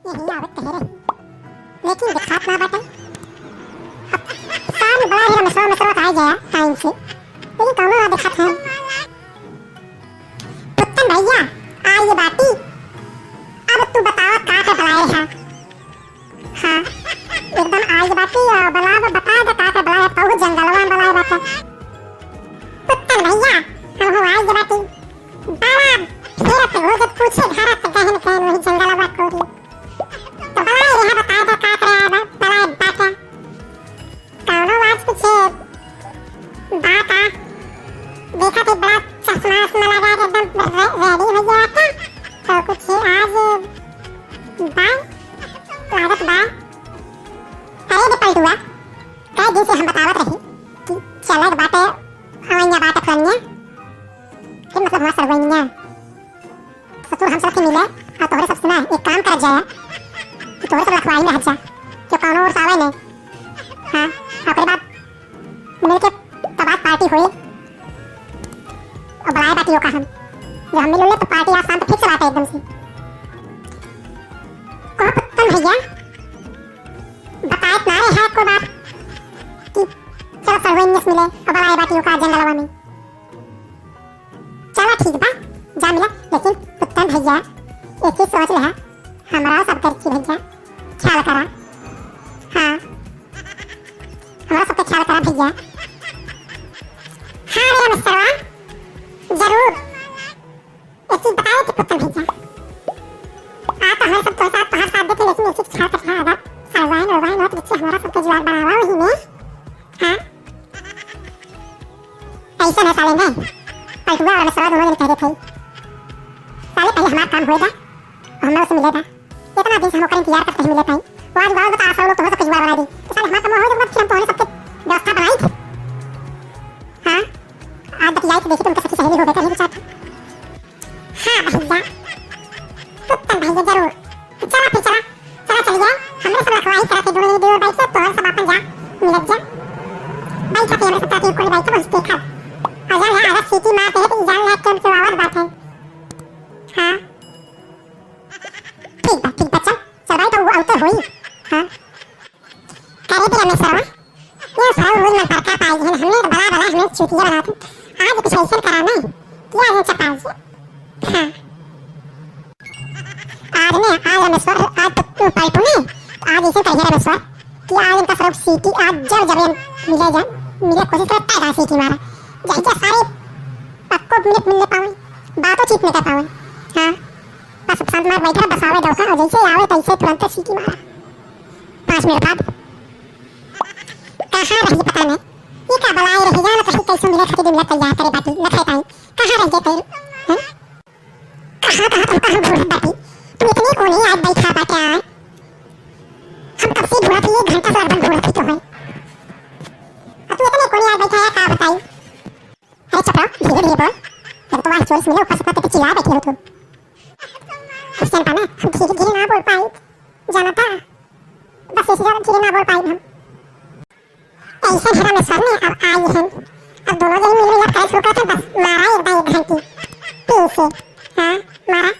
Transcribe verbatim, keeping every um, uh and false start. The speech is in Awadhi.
यही आवत कहे रही, लेकिन दिखात ना बाटे। अब शाम बड़ा ही रमेशवा, रमेशवा तो आ गया टाइम से, लेकिन कौनो ना दिखात है। पुत्तन भैया, आ ये बाटी, अब तू बतावा का के बुलाए रहा? हाँ, एकदम आ ये बाटी, आ, बुलावा, बता दे का के बुलाए, बहुत जंगलवा में बुलाए बाटे। पुत्तन भैया, हम हो आ ये बाटी, बड़ा फेरत हो जब पूछे घरत गहन कहन वही जंगलवा कोरी। तो बुलाए रहा, बता दे का करे, बा-, बुलाए बाटे। कौनो आज कुछ बात आ, देखा थे बड़ा चश्मा उश्मा लगा के एकदम रे-, रेडी हो गया था। तो कुछ आज बा, लागत बा। अरे बे पलटुआ, कई दिन से हम बतावत रही कि चलत बाटे, अवैया बाटे फलनिया, फिर मतलब हुआ सरवैया। ससुर हम सबके मिले, और तोहरे सबसे ना एक काम करत जाए, कि तोहरे सब रखवाई में हट जा, कि कौनो और सावे ने। हाँ, ओकरे बाद मिलके तब आज पार्टी होई, और बुलाए बाटी ओका हम, जब हम मिल ले तो पार्टी आज शाम तक फिक्स बाटे एकदम से। कहो पुत्तन भैया, बताए ना रहे है को बात, कि चलो सरवैया से मिले, और बुलाए बाटी ओका जंगलवा में। चला ठीक बा, जा मिला, लेकिन पुत्तन भैया, एक चीज सोच लेहा, हमरा सब कर की भैया, ख्याल करा। हाँ, हमरा सबके ख्याल करा भैया। हाँ रे रमेशवा, जरूर। एक चीज बताए कि पुत्तन भैया, आ तो हमारे सब तो साथ, तोहर साथ देते, लेकिन एक चीज ख्याल रखा, अगर सालवाइन वालवाइन हो तो बच्चे हमारा सबके जुआर बनावा वही में। हाँ, ऐसे ना साले ने पलटुआ और रमेशवा दोनों जन कह देते हैं। साले पहले हमारा काम होएगा, हम लोग से मिलेगा। इतना दिन से हम ओकर इंतजार करते हैं, मिले ताई। वो आज बात बता, सब लोग तुम्हें सबके जुआर बना दी। तो साले हमारा काम हो, तो फिर हम तुम्हें सबके व्यवस्था बनाई थी। हाँ, आज बतियाई थी, देखी तुमके सखी सहेली हो गए, कहीं विचार था। हाँ भैया, उत्तम भैया, जरूर। तो चला फिर, चला, चला, चल जाए। हमरे सब रखवाही करत है, दोनों जने देवर बैठ के, तोहर सब आपन जा, मिलत जा। बैठ के हमरे सब ताती कोई बैठ के बस देखा। और जान है, अगर सीटी मारते हैं तो जान है कि उनके आवाज बात है। हाँ। ठीक बा, ठीक बा, चल, चल भाई, तो वो आउते होई। हाँ। करे भी रमेशवा, ये साहु रोज मन पर का पाई है, हमने तो बला बला हमने चूतिया बनाते। आज कुछ ऐसा करा नहीं, क्या है चपाल जी? हाँ। आज ने, आज रमेश्वर, आज तो तू पलटू ने, आज ऐसे करिए रमेश्वर, कि आज इनका सब सीटी, आज जब जब ये मिले जा, मिले कोशिश करे, ताजा सीटी मारा। जय जय सारे पक्को मिनट मिलने पावे, बातों चीत नहीं कर पावे। हाँ। बस शांत मार बैठा, बसावे डौका, और जैसे आवे तैसे तुरंत सीटी मारा। पाँच मिनट बाद कहाँ रही पता नहीं, ये का बलाई रही, जाना तो है कैसे मिले खातिर दुनिया तैयार करे बाटी, न खाए पाई। कहाँ रह गए तेल? हैं? कहाँ, कहाँ तुमका हम ढूंढत बाटी? तुम इतने कोने आज बैठा बाटे आए। हम कब से ढूंढत ही, एक घंटा से लगभग ढूंढत ही तो है। अब तू इतने कोने आज बैठा है, का बताई? अरे चपड़ा, धीरे धीरे बोल। जब तो आज चोर से मिले, ऊपर से इतना चिल्ला बैठे हो तुम। हसन पाना, हम धीरे धीरे ना बोल पाई। जाना था, बस इसी ज्यादा धीरे ना बोल पाई हम। ऐसा है रमेश्वर ने अब आई है। अब दोनों जने मिल मिला करे शुरू करते, बस मारा एक बार एक घंटी। तीन से। हाँ, मारा।